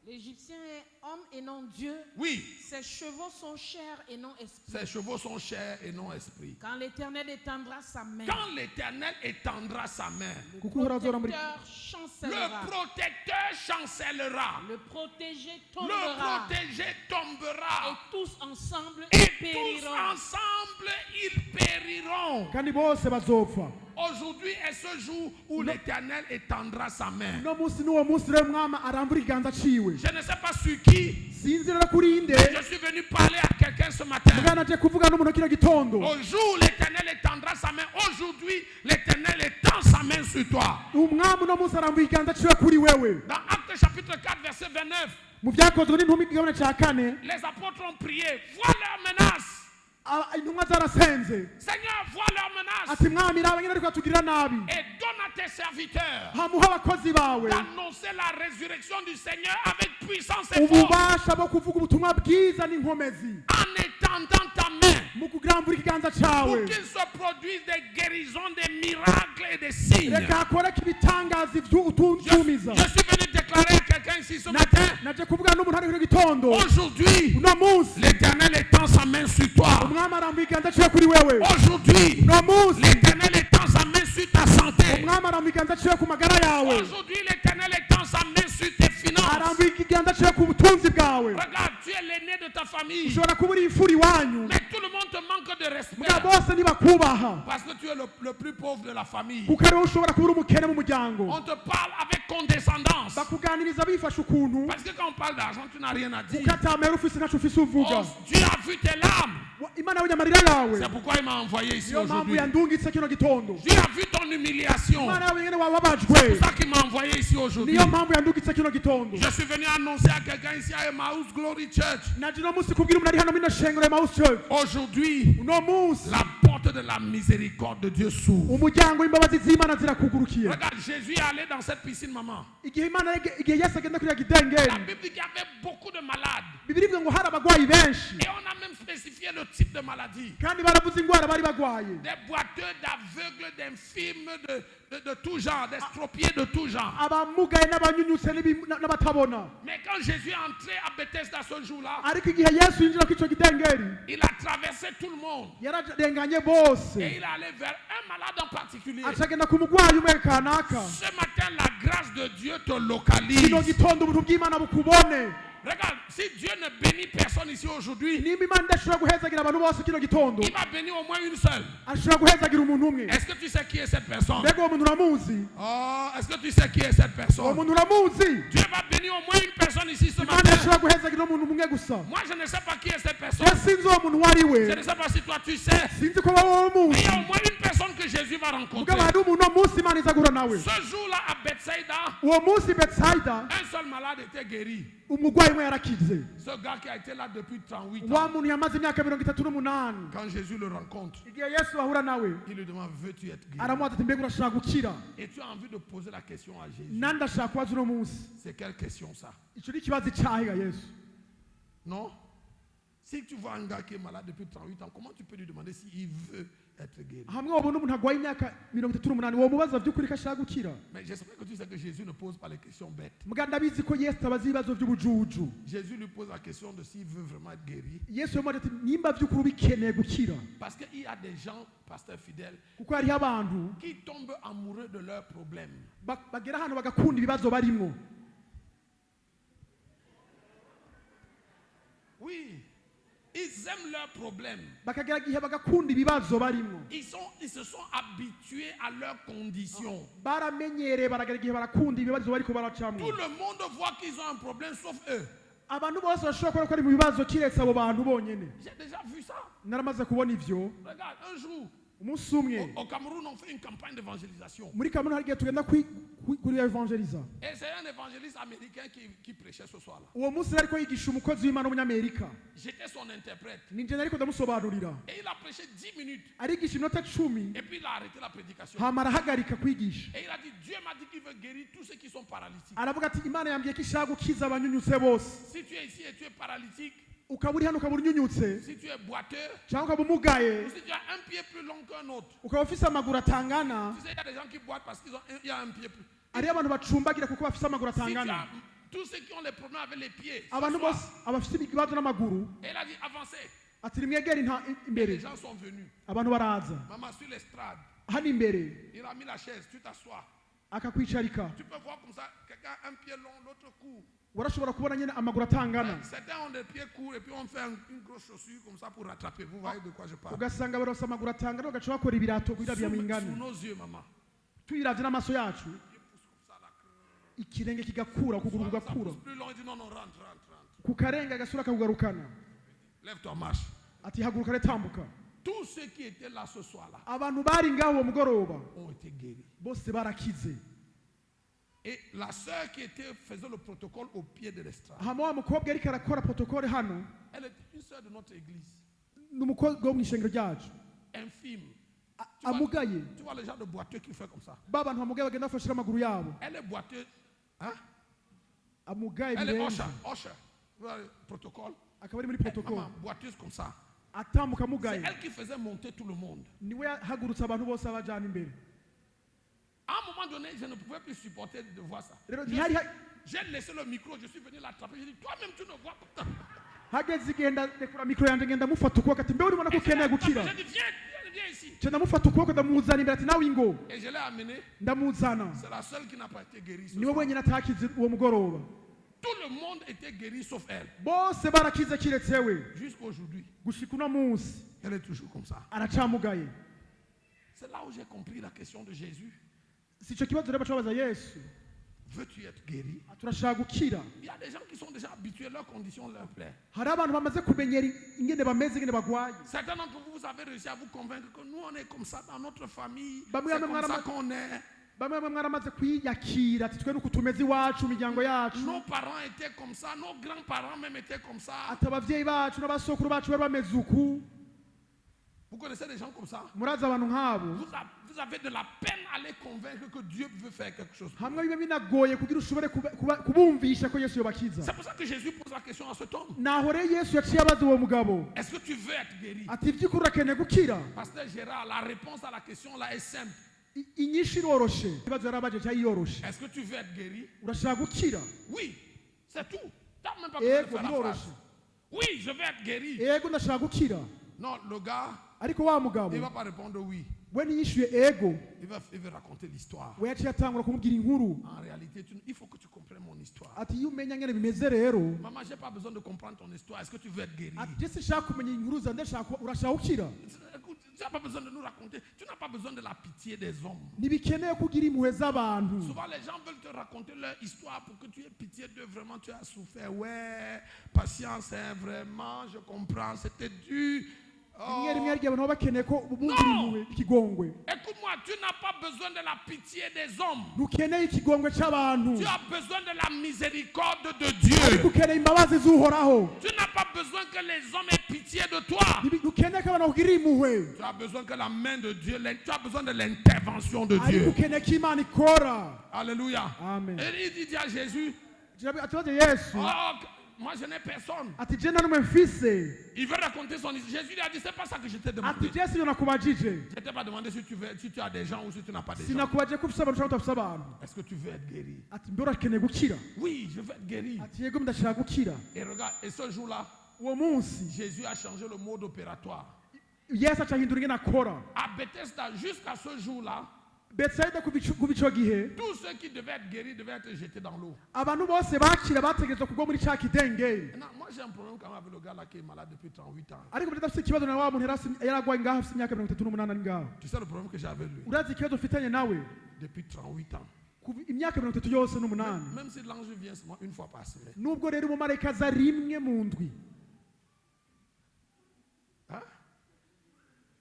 L'Égyptien est homme et non Dieu. Oui, Ses chevaux sont chair et non esprit. Ses chevaux sont chair et non esprit. Quand l'Éternel étendra sa main, Quand l'Éternel étendra sa main, le Kuko uhoraho azora muri protecteur le chancellera. Protecteur chancellera. Le protégé Le tombera. Protégé Et tombera. tous ensemble, Et ils tous périront. ensemble, ils périront. Kandi bose bazopfa. Aujourd'hui est ce jour où l'Éternel étendra sa main. Uno munsi n'uwo munsi rero mwami arambura ikiganza ciwe. Je ne sais pas sur qui, Sinzi rero kuri inde. je suis venu parler à quelqu'un ce matin. Mugabo naje kuvuga n'umuntu kino gitondo. Au jour où l'Éternel étendra sa main, aujourd'hui, l'Éternel étend sa main sur toi. Umwami uno munsi arambuye ikiganza ciwe kuri wewe. Dans Actes chapitre 4, verset 29, Mu byakozwe n'intumwa igabane cya kane, les apôtres ont prié. Vois leurs menaces. Intumwa zarasenze. Seigneur, vois leurs menaces. Ati mwami raba nyine ariko atugirira nabi. Et donne à tes serviteurs Hamuha abakozi bawe d'annoncer la résurrection du Seigneur avec puissance et force ububasha bwo kuvuga ubutumwa bwiza n'inkomezi, en étendant ta main mu kurambura ikiganza cyawe, pour qu'il se produise des guérisons, des miracles et des signes. Reka hakoreke ibitangaza utumiza. Je suis venu déclarer à quelqu'un ici ce matin, Naje kuvuga n'umuntu ari kino gitondo. Aujourd'hui, Uno munsi l'Éternel étend sa main sur toi. umwami arambuye ikiganza ciwe kuri wewe. Aujourd'hui, Uno munsi l'Éternel étend sa main sur ta santé. umwami arambuye ikiganza ciwe ku magara yawe. Aujourd'hui, l'Éternel étend sa main sur tes finances. Arambuye ikiganza ciwe ku butunzi bwawe. Regarde, tu es l'aîné de ta famille. Ushobora kuba uri imfura iwanyu. Mais tout le monde te manque de respect. Mbwa bose ntibakubaha. Parce que tu es le plus pauvre de la famille. Kuko ariwe ushobora kuba uri umukene mu muryango. On te parle avec condescendance. Bakuganiriza bifashe ukuntu. Parce que quand on parle d'argent, tu n'as rien à dire. Kuko atamera ufise ntaco ufise uvuga. Oh, Dieu a vu tes larmes. Imana yabonye amarira yawe. C'est pourquoi il m'a envoyé ici Niyo mpamvu aujourd'hui. yandungitse kino gitondo. Dieu a vu ton humiliation. Imana yabonye ingene wababajwe. C'est pour ça qu'il m'a envoyé ici aujourd'hui. Niyo mpamvu yandungitse kino gitondo. Je suis venu annoncer à quelqu'un ici à Emmaüs Glory Church. Naje uno munsi kubwira umuntu ari hano muri ino shengero Emmaus Church. Aujourd'hui, Uno munsi la porte de la miséricorde de Dieu s'ouvre. umuryango w'imbabazi z'Imana zirakugurukiye. Regarde, Jésus est allé dans cette piscine, maman. Igihe Imana igihe Yesu agenda kuri ya kidengeri, La Bible dit qu'il y avait beaucoup de malades. Bibiliya ivuga ngo hari abagwayi benshi. Et on a même spécifié le type de maladie. Kandi baravuze indwara bari bagwaye. Des boiteux, d'aveugles, d'infirmes, de tout genre, des estropiés de tout genre. Abamugaye n'abanyunyutse n'abatabona. Mais quand Jésus est entré à Bethesda ce jour-là, Ariko igihe Yesu yinjira kuri icyo kidengeri, il a traversé tout le monde. Yararenganye bose. Et il est allé vers un malade en particulier. Aca agenda ku mugwayi umwe kanaka. Ce matin, la grâce de Dieu te localise. Kino gitondo ubuntu bw'Imana bukubone. Regarde, si Dieu ne bénit personne ici aujourd'hui, Nimba Imana idashobora guhezagira abantu bose kino gitondo, il va bénir au moins une seule. Ashobora guhezagira umuntu umwe. Est-ce que tu sais qui est cette personne? Mbega uwo muntu uramuzi? Oh, est-ce que tu sais qui est cette Uwo personne? muntu uramuzi? Dieu va bénir au moins une personne ici ce Imana matin. ishobora guhezagira umuntu umwe gusa. Moi, je ne sais pas qui est cette personne. Je sinzi uwo muntu uwo ari we. Je ne sais pas si toi tu sais. Sinzi ko wowe Mais umuzi. il y a au moins une personne que Jésus va rencontrer. Mugabo hari umuntu uwo munsi Imana iza guhura nawe. Ce jour-là, à Bethsaïda, Uwo munsi Betsaida, un seul malade était guéri. umurwayi umwe yarakize. Ce gars qui a été là depuis 38 Wa ans. muntu yamaze imyaka 38. Quand Jésus le rencontre, Igihe Yesu ahura nawe, il lui demande: Veux-tu être guéri? Aramubaza ati mbega urashaka gukira? Et tu as envie de poser la question à Jésus. Nandi ndashaka kubaza uno munsi. C'est quelle question ça? Icyo ni ikibazo icyahe Yesu? Non? Si tu vois un gars qui est malade depuis 38 ans, comment tu peux lui demander s'il veut être guéri? Hamwe wabona umuntu agwaye imyaka 38 womubaza by'ukuri ko ashaka gukira? Mais j'espère que tu sais que Jésus ne pose pas les questions bêtes. Muga ndabizi ko Yesu atabaza ibibazo by'ubujuju. Jésus lui pose la question de s'il veut vraiment être guéri. Yesu yamubaza ati nimba by'ukuri ubikeneye gukira. Parce qu'il y a des gens, pasteur fidèle, Kuko hariho abantu qui tombent amoureux de leurs problèmes. Bagera ahantu bagakunda ibibazo barimwo. Oui, ils aiment leurs problèmes. Bakagera igihe bagakunda ibibazo barimwo. Ils se sont habitués à leurs conditions. Baramenyereye baragera igihe barakunda ibibazo bariko baracamwo. Tout le monde voit qu'ils ont un problème sauf eux. Abantu bose bashobora kubona ko ari mu bibazo kiretse abo bantu bonyene. J'ai déjà vu ça. Naramaze kubona ivyo. Regarde, un jour, Umunsi umwe, au Cameroun, on fait une campagne d'évangélisation. Muri Kameruni hari igihe tugenda kuri evangeliza. Et c'est un évangéliste américain qui prêchait ce soir-là. Uwo munsi ariko yigisha umukozi w'Imana w'umunyamerika. J'étais son interprète. Ninjye nariko ndamusobanurira. Et il a prêché 10 minutes. Arigisha iminota 10. Et puis il a arrêté la prédication. Hama arahagarika kwigisha. Et il a dit: Dieu m'a dit qu'il veut guérir tous ceux qui sont paralytiques. Aravuga ati Imana yambwiye ko ishaka gukiza abanyunyutse bose. Si tu es ici et tu es paralytique, Ukaba uri hano ukaba unyunyutse, si tu es boiteux, cyangwa ukaba umugaye, ou si tu as un pied plus long qu'un autre. Ukaba ufise amaguru atangana. Tu sais, il y a des gens qui boitent parce qu'ils ont un, il y a un pied plus. Hariho abantu bacumbagira kuko bafise amaguru Si tu atangana. as, tous ceux qui ont les problèmes avec les pieds, ce Abantu soir. bose abafise ibibazo n'amaguru. Et il a dit: Avancez. Ati nimwegere imbere. Les gens sont venus. Abantu baraza. Maman, sur l'estrade, Hano imbere, il a mis la chaise, tu t'assois. akakwicarika. Tu peux voir comme ça, quelqu'un a un pied long, l'autre court. Warashobora kubona nyine amaguru atangana. Certains ont des pieds courts et puis on fait une grosse chaussure comme ça pour rattraper. Vous voyez de quoi je parle. Ugasanga barose amaguru atangana bagaca bakora ibirato kugira biyamingane. Sous nos yeux, maman. Tuyiravye n'amaso yacu. Pied pousse comme ça, là. Ikirenge kigakura, ukuguru Ça kugakura. pousse plus long, il dit non, non, rentre, rentre, rentre. Kukarenga agasura kakugarukana. Lève-toi, marche. Ati haguruka retambuka. Tous ceux qui étaient là ce soir-là Abantu bari ngaho uwo mugoroba ont été guéris. bose barakize. Et la sœur qui était, faisait le protocole au pied de l'estrade, Hama wa mukobwa ariko arakora protocole hano, elle était une sœur de notre église, ni umukobwa wo mu ishengero ryacu, infime. Tu vois, amugaye. tu vois le genre de boiteux qui fait comme ça. Ba bantu bamugaye bagenda bafashe amaguru yabo. Elle est boiteuse. Hein? Amugaye Elle est birenze. usher. Usher. Tu vois le protocole. Akaba ari muri protocole. Maman, boiteuse comme ça. Atambuka C'est amugaye. elle qui faisait monter tout le monde. Niwe yahagurutse abantu bose abajana imbere. À un moment donné, je ne pouvais plus supporter de voir ça. Rero ntihari J'ai laissé le micro, je suis venu l'attraper. J'ai dit, toi-même, tu ne vois pas. Hageze igihe ndarekura mikoro yanjye ngenda mufata ukuboko ati mbe uribona ko Et je l'ai ukeneye attrapé, gukira. j'ai dit, viens, viens, viens ici. Nca ndamufata ukuboko ndamuzana imbere ati nawe ingo. Et je l'ai amené. Ndamuzana. C'est la seule qui n'a pas été guérie ce Niwe soir. wenyine atakize uwo mugoroba. Tout le monde était guéri sauf elle. Bose barakize kiretse we. Jusqu'aujourd'hui, Gushika uno munsi elle est toujours comme ça. aracamugaye. C'est là où j'ai compris la question de Jésus. Si icyo kibazo rero baca babaza Yesu. Veux-tu être guéri? Ati urashaka gukira? Il y a des gens qui sont déjà habitués, leurs conditions leur plaît. Hari abantu bamaze kumenyera ingene bameze ingene bagwaye. Certains d'entre vous, vous avez réussi à vous convaincre que nous, on est comme ça dans notre famille. Bamwe C'est bamwe comme ça qu'on est. bamwe bamwe mwaramaze kwiyakira ati twe nuko tumeze iwacu mu miryango yacu. Nos parents étaient comme ça, nos grands-parents même étaient comme ça. Ati abavyeyi bacu n'abasokuru bacu bari bameze uku. Vous connaissez des gens comme ça? Murazi abantu nk'abo. Vous avez de la peine à les convaincre que Dieu veut faire quelque chose. Hamwe biba binagoye kugira ushobore kubumvisha ko Yesu yobakiza. C'est pour ça que Jésus pose la question à cet homme. Naho rero Yesu yaciye abaza uwo mugabo Est-ce que tu veux être guéri? Ati iby'ukuri urakeneye gukira? Pasteur Gérard, la réponse à la question là est simple. Inyishu iroroshe, ikibazo yarabaje cyari yoroshe. Est-ce que tu veux être guéri? Urashaka gukira? Oui, c'est tout. Tu n'as même pas besoin de Ego faire la biroroshe. phrase. Oui, je veux être guéri. Ego ndashaka gukira. Non, le gars, Ariko wa mugabo il ne va pas répondre oui. we ntiyishuye ego. Il veut raconter l'histoire. We yaciye atangura kumubwira inkuru. En réalité, il faut que tu comprennes mon histoire. Ati iyo umenya ngene bimeze rero. Maman, je n'ai pas besoin de comprendre ton histoire. Est-ce que tu veux être guéri? Ati je sinshaka kumenya inkuru zawe ndashaka urashaka gukira. Écoute, tu n'as pas besoin de nous raconter. Tu n'as pas besoin de la pitié des hommes. Ntibikeneye kugira impuhwe z'abantu. Souvent, les gens veulent te raconter leur histoire pour que tu aies pitié d'eux. Vraiment, tu as souffert. Ouais, patience, hein, vraiment, je comprends. C'était dur. Oh. Rimwe rimwe hari igihe abantu baba bakeneye ko bumvira No! impuhwe ikigongwe. Écoute-moi, tu n'as pas besoin de la pitié des hommes. Ntukeneye ikigongwe c'abantu. Tu as besoin de la miséricorde de Ariko Dieu. ukeneye imbabazi z'Uhoraho. Tu n'as pas besoin que les hommes aient pitié de toi. Ntukeneye ko abantu bakugirira impuhwe. Tu as besoin que la main de Dieu, tu as besoin de l'intervention de Ariko Dieu. ukeneye ko Imana ikora. Alléluia. Amen. Et il dit à Jésus, Atibaze Yesu oh, moi je n'ai personne. ati je nta n'umwe mfise. Il veut raconter son histoire. Jésus lui a dit, c'est pas ça que je t'ai Ati demandé. je sivyo nakubajije. Je ne t'ai pas demandé si tu as des gens ou si tu n'as pas des gens. Sinakubajije ko ufise abantu canke udafise abantu. Est-ce que tu veux être guéri? Ati mbe urakeneye gukira? Oui, je veux être guéri. Ati yego ndashaka gukira. Et regarde, et ce jour-là, Uwo munsi Jésus a changé le mode opératoire. Yesu aca ahindura ingene akora. À Bethesda, jusqu'à ce jour-là, Betsaida kuva ico gihe tous ceux qui devaient être guéris devaient être jetés dans l'eau. abantu bose bakira bategerezwa kugwa muri ca kidengeri. Maintenant, moi j'ai un problème quand même avec le gars là qui est malade depuis 38 ans. Ariko ndafise ikibazo na wa muntu yaragwaye ngaho afise imyaka 38 ari ngaho. Tu sais le problème que j'ai avec lui? Urazi ikibazo ufitanye nawe? Depuis 38 ans. Kuva imyaka 38. Même si l'ange vient seulement une fois par semaine. Nubwo rero umumarayika aza rimwe mu ndwi. Hein?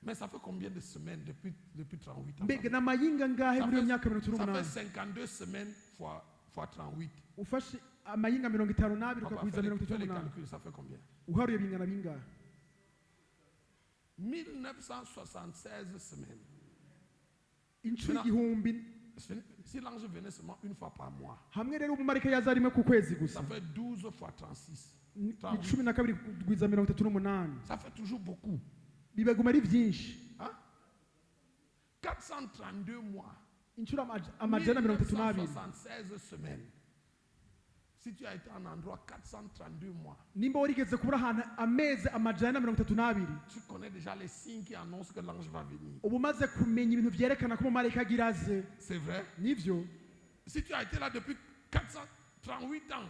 Mais ça fait combien de semaines depuis 38 ans? Mbega ni amayinga ngahe Ça muri iyo fait, myaka mirongo itatu ça fait n'umunani? 52 semaines fois 38. Ufashe amayinga 52 Papa, ukagwiza fais mirongo itatu fais les n'umunani calculs, ça fait combien? uharuye bingana bingahe? 1976 semaines. Inshuro igihumbi. Si l'ange venait seulement une fois par mois, Hamwe rero umumarayika yaza rimwe ku kwezi gusa ça fait 12 fois 36. ni 38. 12 kugwiza 38. Ça fait toujours beaucoup. Bibaguma ari byinshi. Hein? 432 mois. Inshuro 432. 1976 semaines. Si tu as été en endroit 432 mois, Nimba warigeze kubura ahantu amezi 432, tu connais déjà les signes qui annoncent que l'ange va venir. uba umaze kumenya ibintu byerekana ko umumarayika agira aze. C'est vrai? Nivyo. Si tu as été là depuis 438 ans,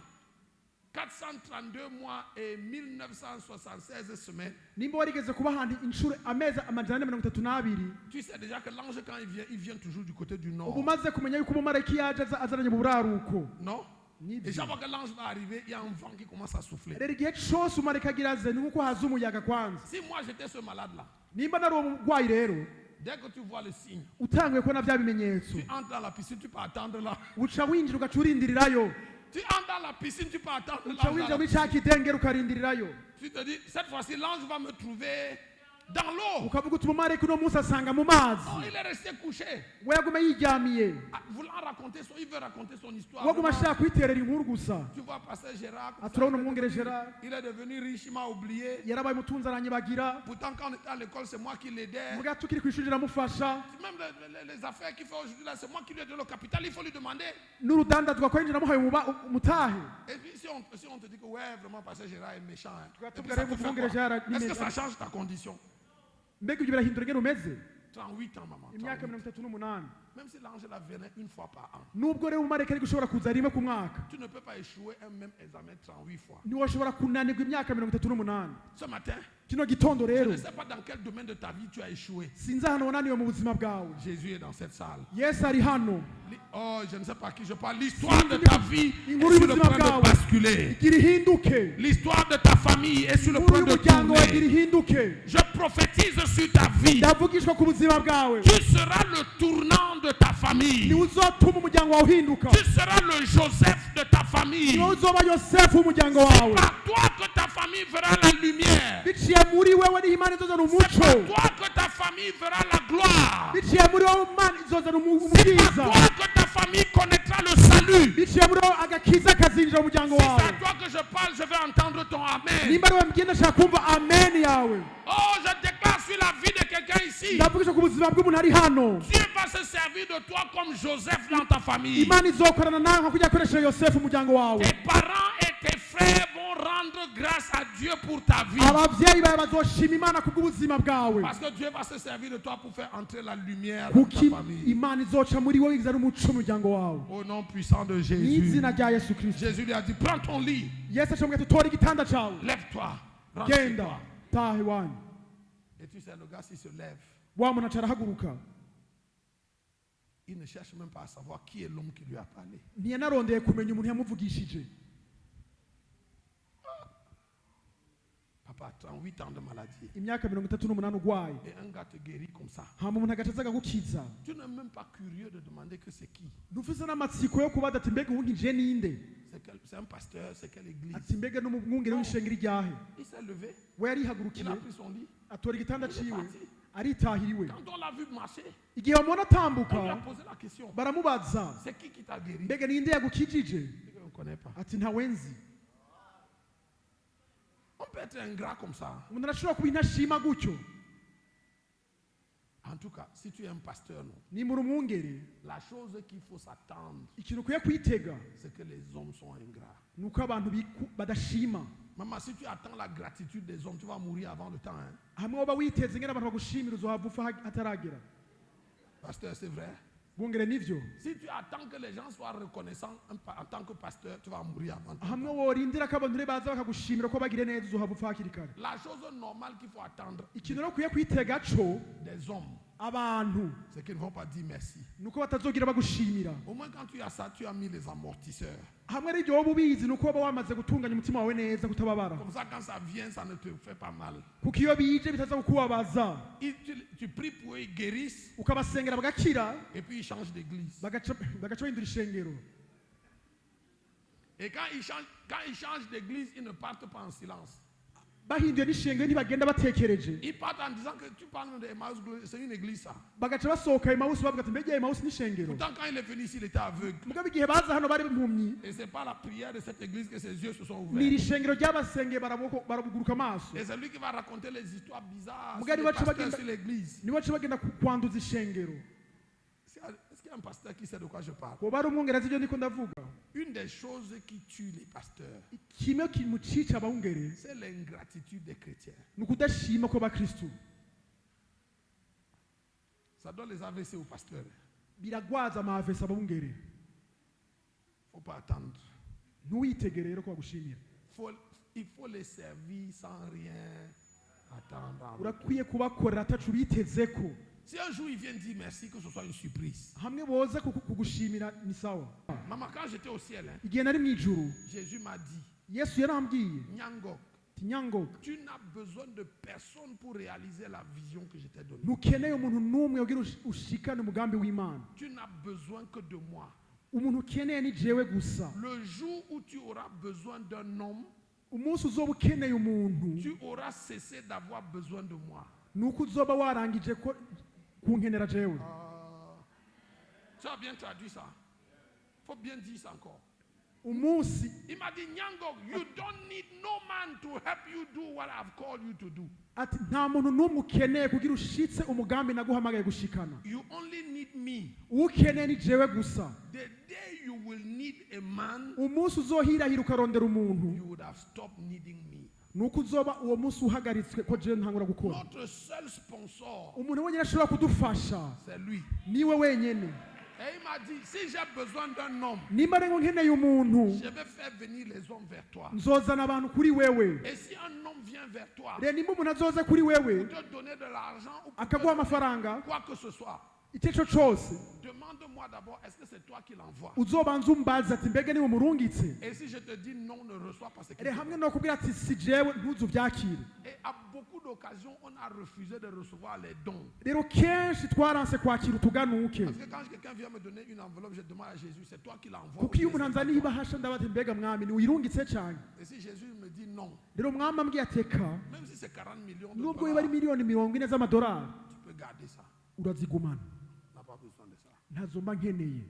432 mois et 1976 semaines, Nimba warigeze kuba ahantu inshuro amezi 432, tu sais déjà que l'ange, quand il vient toujours du côté du uba nord. umaze kumenya yuko umumarayika iyo aje aza azananye mu buraruko. Non? Nibyo. Et chaque fois que l'ange va arriver, il y a un vent qui commence à souffler. Rero igihe cose umumarayika agira aze ni nkuko haza umuyaga kwanza. Si moi j'étais ce malade-là, Nimba nari uwo murwayi rero, dès que tu vois le signe, utanguye kubona bya bimenyetso, tu entres dans la piscine, tu peux attendre là. Uca winjira ugaca urindirirayo. Tu entres dans la piscine, tu peux attendre Uca l'ange winjira dans la muri ca kidengeri ukarindirirayo. Tu te dis, cette fois-ci, l'ange va me trouver dans l'eau. Ukavuga uti umumarayika uno munsi asanga mu mazi. Non, il est resté couché. We yagume yiryamiye. Ah, voulant raconter son, il veut raconter son histoire. We aguma Vraiment, ashaka kwiterera inkuru gusa. tu vois, pasteur Gérard, comme Ah, ça, turabona umwungere Gérard. il est devenu riche, il m'a oublié. Yarabaye umutunzi aranyibagira. Pourtant, quand on était à l'école, c'est moi qui l'aidais. Muga tukiri ku ishuri iramufasha. Même les affaires qu'il fait aujourd'hui, là, c'est moi qui lui ai donné le capital, il faut lui demander. N'urudandazwa ko yinjira amuhaye umuba- umutahe. Et puis, si on te dit que, ouais, vraiment, pasteur Gérard est méchant, hein. Tu vas Et tout puis, ça garder te pour fait Mwungere quoi? Gérard, Est-ce que méchant. ça change ta condition? Mbega ibyo birahindura ingene umeze? 38 ans, maman. Imyaka 38. 38. Même si l'ange la venait une fois par an, Nubwo rero umumarayika ariko ushobora kuza rimwe ku mwaka, tu ne peux pas échouer un même examen 38 fois. ntiwashobora kunanirwa imyaka 38. Ce matin, Kino gitondo je rero, ne sais pas dans quel domaine de ta vie tu as échoué. Sinzi ahantu wananiwe mu buzima bwawe. Jésus est dans cette salle. Yesu ari hano. Oh, je ne sais pas à qui je parle. L'histoire de ta vie est Inkuru sur le y'ubuzima point de bwawe basculer. igira ihinduke. L'histoire de ta famille est sur le Inkuru point de y'umuryango wawe igira tourner. ihinduke. Je prophétise sur ta vie. Ndavugishwa ku buzima bwawe. Tu seras le tournant de ta famille. Niwe uzotuma umuryango wawe uhinduka. Tu seras le Joseph de ta famille. Niwe uzoba Yosefu w'umuryango wawe. Par toi que ta famille verra la lumière. Biciye muri wewe niho Imana izozana C'est par umuco. toi que ta famille verra la gloire. Biciye muri wowe Imana izozana umu- C'est par ubwiza. toi que ta famille connaîtra le salut. Biciye muri wowe agakiza kazinjira mu muryango Si c'est wawe. à toi que je parle, je vais entendre ton amen. Nimba ari wowe mbwiye ndashaka kumva amen yawe. Oh, je déclare sur la vie de quelqu'un ici. Ndavugisha ku buzima bw'umuntu ari hano. Dieu va se servir de toi comme Joseph dans ta famille. Imana izokorana nawe nka kujya akoresheje Yosefu umuryango wawe. Tes parents et tes frères vont rendre grâce à Dieu pour ta vie. Ababyeyi bawe bazoshima Imana kubw'ubuzima bwawe. Parce que Dieu va se servir de toi pour faire entrer la lumière dans Kuko ta famille. Imana izoca muri wowe izana umuco mu muryango wawe. Au nom puissant de Jésus. N'izina rya Yesu Kristo. Jésus lui a dit, prends ton lit, Yesu acamubwira ati tora igitanda cyawe, lève-toi, rentre chez genda toi. taha iwanyu. Et tu sais, le gars, s'il se lève, Wa muntu aca arahaguruka. Il ne cherche même pas à savoir qui est l'homme qui lui a parlé. Ntiyanarondeye kumenya umuntu yamuvugishije. Papa, 38 ans de maladie. Imyaka 38 urwaye. Et un gars te guérit comme ça. Hama umuntu agaca aza akagukiza. Tu n'es même pas curieux de demander que c'est qui. Ntufise n'amatsiko yo kubaza ati mbega uwunkije ninde? C'est un pasteur, c'est quelle église? Ati mbega n'umwungere w'ishengero iryahe? Il s'est levé, We il yarihagurukiye, a pris son lit. Atora igitanda ciwe aritahiriwe. Quand on l'a vu marcher, Igihe bamubona on lui a atambuka, posé la question. baramubaza, C'est qui t'a guéri? mbega ninde yagukijije? Il dit, on ne connaît pas. Ati ntawenzi. On peut être ingrat comme ça. Umuntu arashobora kuba intashima gutyo. En tout cas, si tu es un pasteur, non. Nimba uri umwungere, La chose qu'il faut s'attendre, ikintu ukwiye kwitega c'est que les hommes sont ingrats. ni uko abantu badashima. Maman, si tu attends la gratitude des hommes, tu vas mourir avant le temps, hein. Hamwe woba witeze ingene abantu bagushimira uzohava upfa hataragera. Pasteur, c'est vrai. Bwongere nivyo. Si tu attends que les gens soient reconnaissants en tant que pasteur, tu vas mourir avant le temps. Hamwe worindira ko abantu baza bakagushimira ko bagire neza uzohava upfa hakiri kare. La chose normale qu'il faut attendre Ikintu rero ukwiye kwitega co des hommes, abantu, c'est qu'ils ne vont pas dire merci. ni uko batazogira bagushimira. Au moins, quand tu as ça, tu as mis les amortisseurs. Hamwe n'ibyo woba ubizi ni uko waba wamaze gutunganya umutima wawe neza kutababara. Comme ça, quand ça vient, ça ne te fait pas mal. Kuko iyo bije bitaza kukubabaza. Tu pries pour eux, ils guérissent, Ukabasengera bagakira, et puis ils changent d'église. Bagaca bahindura ishengero. Et quand ils changent d'église, ils ne partent pas en silence. Bahinduye n'ishengero ntibagenda batekereje. Ils partent en disant que tu parles de Emmaüs Glory, c'est une église ça. Bagaca basohoka Emawusi bavuga ati mbega Emawusi n'ishengero? Pourtant, quand il est venu ici, il était aveugle. Mugabo igihe baza hano bari impumyi. Et c'est par la prière de cette église que ses yeux se sont Ni ouverts. iri shengero ryabasengeye barabuguruka amaso. Et c'est lui qui va raconter les histoires bizarres sur Mugari les wacu pasteurs, bagenda- sur l'église. Niwe baca bagenda kwanduza ishengero. Est-ce qu'il y a un pasteur qui sait de quoi je parle? Woba ari umwungere azi ibyo ndiko ndavuga? Une des choses qui tue les pasteurs, Kimwe kimucica abawungere, c'est l'ingratitude des chrétiens. ni ukudashima kw'abakristu. Ça donne les AVC aux pasteurs. Biragwaza amavesi abawungere. Il ne faut pas attendre. Ntuwitegere rero ko bagushimira. Il faut les servir sans rien attendre en retour. Urakwiye kubakorera atacu bitezeko. Si un jour ils viennent dire merci, que ce soit une surprise. Hamwe boza kugushimira ni sawa. Maman, quand j'étais au ciel, hein, Igihe nari mu ijuru, Jésus m'a dit, Yesu yarambwiye Nyangok, ati Nyangoga, tu n'as besoin de personne pour réaliser la vision que je t'ai donnée. Ntukeneye umuntu n'umwe ugira ushikane umugambi w'Imana. Tu n'as besoin que de moi. Umuntu ukeneye ni jewe gusa. Le jour où tu auras besoin d'un homme, Umunsi uzoba ukeneye umuntu, tu auras cessé d'avoir besoin de moi. Ni uko uzoba warangije ko kunkenera jewe. Tu as bien traduit ça. Il faut bien dire ça encore. Umunsi Il m'a dit, Nyango, you don't need no man to help you do what I've called you to do. Ati nta muntu n'umwe ukeneye kugira ushitse umugambi naguhamagaye gushikana. You only need me. Uwo ukeneye ni jewe gusa. The day you will need a man, Umunsi uzohirahira ukarondera umuntu, you would have stopped needing me. ni uko uzoba uwo munsi uhagaritswe ko jewe ntangura gukora. Notre seul sponsor, Umuntu wenyine ashobora kudufasha c'est lui. niwe wenyine. Et il m'a dit, si j'ai besoin d'un homme, Nimba rero nkeneye umuntu, je vais faire venir les hommes vers toi. Nzozana abantu kuri wewe. Et si un homme vient vers toi, Rero nimba umuntu azoza kuri wewe pour te donner de l'argent ou pour te akaguha donner amafaranga, quoi que ce soit, icyo ari cyo cyose, demande-moi d'abord, est-ce que c'est toi qui l'envoies? Uzobanza umbaze ati mbega niwe umurungitse? Et si je te dis non, ne reçois pas ce qu'il Re te hamwe donne. no kubwira ati si jewe ntuze ubyakire. Et à beaucoup d'occasions, on a refusé de recevoir les dons. Rero kenshi twaranse kwakira utuganuke. Parce que quand quelqu'un vient me donner une enveloppe, je demande à Jésus, c'est toi qui l'envoies Kuko ou iyo bien umuntu c'est pas anzaniye toi? ibahasha ndabaza mbega mwami ni uyirungitse cyane? Et si Jésus me dit non, Rero mwami ambwiye ateka, même si c'est 40 millions de nubwo biba ari dollars, miliyoni 40 z'amadolari, tu peux garder ça. urazigumana. On n'a pas besoin de ça. Ntazo mba nkeneye.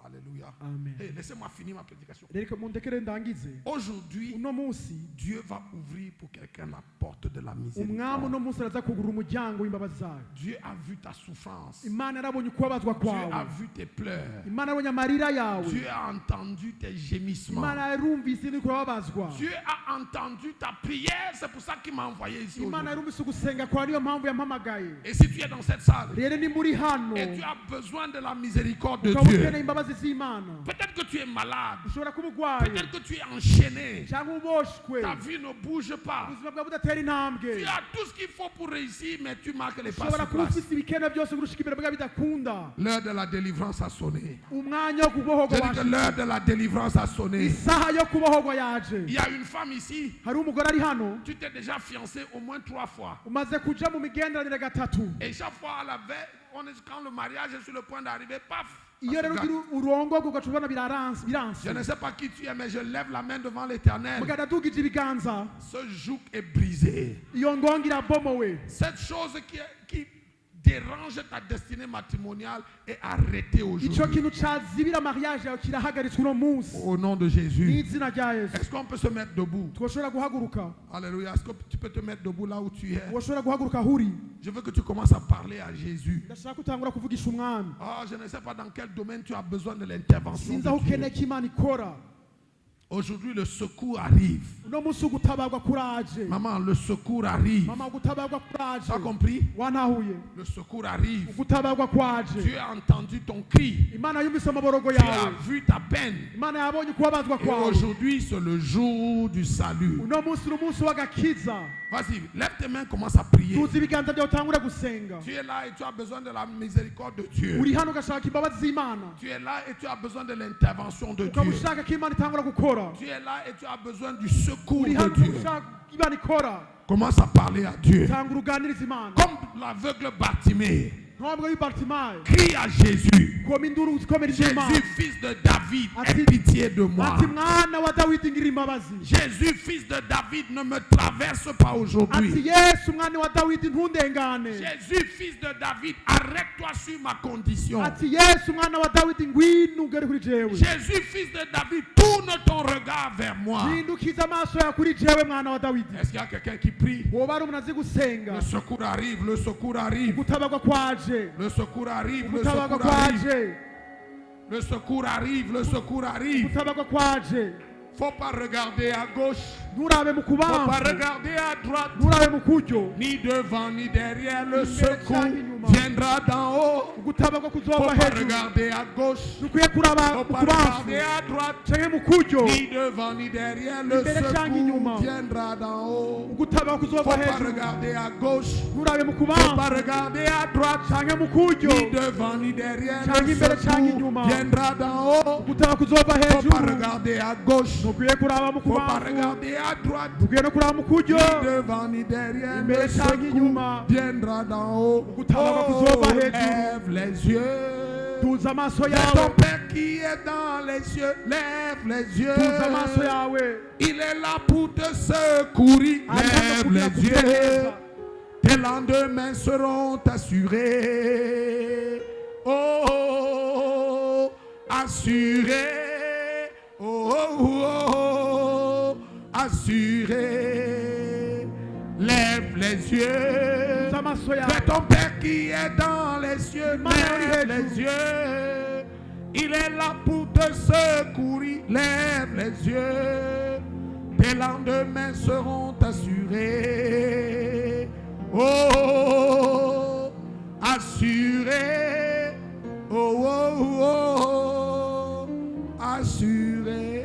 Alléluia. Amen. Hey, laissez-moi finir ma prédication. Reka mundekere ndangize. Aujourd'hui, Uno munsi, Dieu va ouvrir pour quelqu'un la porte de la umwami miséricorde. uno munsi araza kugura umuryango w'imbabazi zayo. Dieu a vu ta souffrance. Imana yarabonye ukubabazwa Dieu a kwawe. vu tes pleurs. Imana yarabonye amarira yawe. Dieu a entendu tes gémissements. Imana yarumvise ibiri kurababazwa. Dieu a entendu ta prière. C'est pour ça qu'il m'a envoyé ici Imana aujourd'hui. yarumvise ugusenga kwawe niyo mpamvu yampamagaye. Et si tu es dans cette salle Rero ni muri hano et tu as besoin de la miséricorde de ukaba Dieu, ukeneye imbabazi z'Imana, peut-être que tu es malade, ushobora kuba urwaye peut-être que tu es enchaîné, cyangwa uboshwe, ta vie ne bouge pas. Ubuzima bwawe budatera intambwe. Tu as tout ce qu'il faut pour réussir, mais tu marques les pas Ushobora sur kuba place. ufise ibikenewe byose gushika imbere bwawe bidakunda. L'heure de la délivrance a sonné. Umwanya wo kubohorwa J'ai dit que washitse. l'heure de la délivrance a sonné. Isaha yo kubohorwa yaje. Il y a une femme ici, Hari umugore ari hano, tu t'es déjà fiancé au moins trois fois. Umaze kuja mu migenderanire gatatu. Et chaque fois, à la veille, quand le mariage est sur le point d'arriver, paf, ça Iyo se rero gâte. ugira urongorwa ugaca ubona biraranse biranse. Je ne sais pas qui tu es, mais je lève la main devant l'Éternel. Mugabo ndadugije ibiganza. Ce joug est brisé. Iyo ngonga irabomowe. Cette chose qui dérange ta destinée matrimoniale est arrêtée Ico aujourd'hui. kintu cazibira mariage yawe kirahagaritswe uno munsi Au nom de Jésus. n'izina rya Yesu. Est-ce qu'on peut se mettre debout? Twoshobora guhaguruka? Alléluia. Est-ce que tu peux te mettre debout là où tu es? Woshobora guhaguruka aho uri? Je veux que tu commences à parler à Jésus. Ndashaka utangura kuvugisha umwami. Ah, je ne sais pas dans quel domaine tu as besoin de l'intervention Sinzi aho de Dieu. ukeneye ko Imana ikora. Aujourd'hui, le secours arrive. Uno munsi ugutabarwa kuraje. Maman, le secours arrive. Mama, ugutabarwa kuraje. Tu as compris? Wantahuye? Le secours arrive. Ugutabarwa kwaje. Dieu a entendu ton cri. Imana yumvise amaborogo Dieu a yawe. vu ta peine. Imana yabonye ukubabazwa Et kwawe. aujourd'hui, c'est le jour du salut. Uno munsi ni umunsi w'agakiza. Vas-y, lève tes mains, commence à prier. Tuzi ibiganza byawe utangure gusenga. Tu es là et tu as besoin de la miséricorde de Dieu. Uri hano ugashaka imbabazi z'Imana. Tu es là et tu as besoin de l'intervention de Ukaba Dieu. ushaka ko Imana itangura gukora. Tu es là et tu as besoin du secours Uri de hano ukaba Dieu. ushaka ko Imana ikora. Commence à parler à Dieu. Tangura uganiriza Imana. Comme l'aveugle Bartimée, Nk'uwo w'i Bartimayo, crie à Jésus. Koma induru ukomera Imana. Jésus, fils de David, aie pitié de moi. Ati mwana wa Dawidi ngira imbabazi. Jésus, fils de David, ne me traverse pas aujourd'hui. Ati Yesu mwana wa Dawidi ntundengane. Jésus, fils de David, arrête-toi sur ma condition. Ati Yesu mwana wa Dawidi ngwino ugere kuri jewe. Jésus, fils de David, tourne ton regard vers moi. Hindukiza amaso yawe kuri jewe mwana wa Dawidi. Est-ce qu'il y a quelqu'un qui prie? Woba ari umuntu azi gusenga? Le secours arrive, le secours arrive, Gutabarwa kwaje. Le secours arrive, le Gutabarwa secours arrive, kwaje. Le secours arrive, le secours arrive. Gutabarwa kwaje. Faut pas regarder à gauche, Nturabe mu Faut pas kubamfu, regarder à droite, nturabe mu kuryo. Ni devant, ni derrière. Le Imbere secours canke inyuma. Viendra d'en haut. Ugutabarwa Faut kuzova pas hejuru. Regarder à gauche. Ntukwiye kuraba Faut mu pas kubamfu regarder à droite. canke mu kuryo. Ni devant, ni derrière. Le Imbere canke secours inyuma. Viendra d'en haut. Ugutabarwa Faut kuzova pas hejuru. Regarder à gauche. Nturabe mu Faut pas kubamfu regarder à droite. canke mu kuryo. Ni devant, ni derrière. Canke Le imbere canke secours inyuma. Viendra d'en haut. Ugutabarwa kuzova Faut pas hejuru. Regarder à gauche. Ntukwiye kuraba mu Faut pas kubamfu, regarder à droite. ntukwiye no kuraba mu kuryo. Ni devant ni derrière. Imbere Le canke secours inyuma. Viendra d'en haut. Ugutabarwa Oh, kuzova hejuru. lève les yeux. Duza amaso C'est yawe. ton Père qui est dans les cieux. Lève les yeux. Duza amaso yawe. Il est là pour te secourir. Ari hano Lève kugira les yeux. kuguhereza. Tes lendemains seront assurés. Oh, oh, oh, assurés. Oh, oh, oh, oh, assurés. Lève les yeux. Duza amaso yawe. Vers ton Père qui est dans les cieux. Imana uri Lève hejuru. les yeux. Il est là pour te secourir. Lève les yeux. Tes lendemains seront assurés. Oh, oh, oh, assurés. Oh, oh, oh, oh, assurés.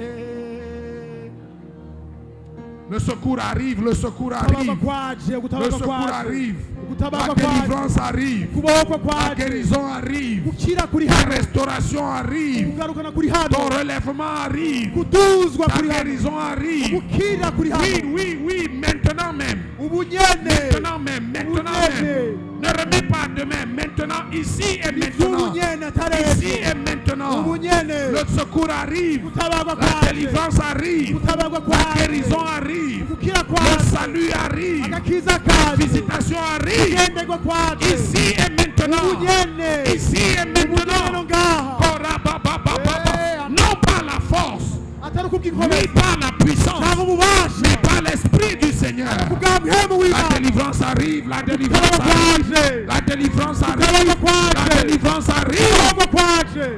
Le secours arrive, le secours Gutabarwa arrive. kwaje. Le Gutabarwa secours kwaje. arrive. La Gutabarwa kwaje. délivrance arrive. Kubohokwa La kwaje. guérison arrive. Gukira kuri La hano. restauration arrive. Kugarukana kuri hano. Ton relèvement arrive. Kuduzwa Ta kuri hano. guérison arrive. Gukira kuri Oui, hano. oui, oui, maintenant même. Ubu nyene. Maintenant même, maintenant même. Ne remets pas à demain. Maintenant, ici et Iby'ubu maintenant. nyene atari Ici ejo. et maintenant. Ubu nyene. Le secours arrive. Gutabarwa La kwaje. délivrance arrive. Gutabarwa La kwaje. guérison arrive. Gukira Le kwaje. salut arrive. Agakiza La kaje. visitation arrive. Kugenderwa kwaje. Ici et maintenant. Ubu nyene. Ici et Ubu nyene no maintenant. ngaha. Korababababa. Eh, Non par la force, atari ni ukubw'inkomezi par la puissance, cyangwa ububasha, mais par l'Esprit du Seigneur. kubwa mpwemu La w'Imana. délivrance arrive, la délivrance Gutabarwa arrive, kwaje. la délivrance arrive, Gutabarwa la kwaje. délivrance arrive. Gutabarwa kwaje.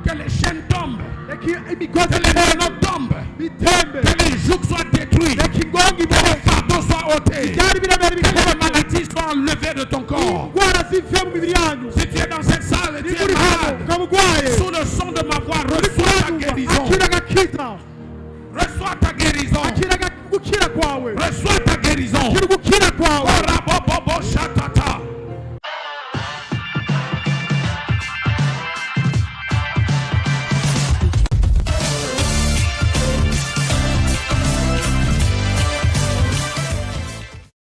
Que les chaînes tombent, Reka imigozi que les menottes tombent, bitembe. Que les jougs soient détruits, Reka ingongo que les ibohe. fardeaux soient ôtés, Byari biremera que les bikomeye. maladies soient enlevées de ton corps. Indwara zive mu mibiri yanyu. Si tu es dans cette salle et tu Niba es uri hano malade, ukaba urwaye, sous le son de ma voix, reçois ta uranyumva, guérison. akira agakiza. Reçois ta guérison. Akira gukira kwawe. Reçois ta guérison. Akira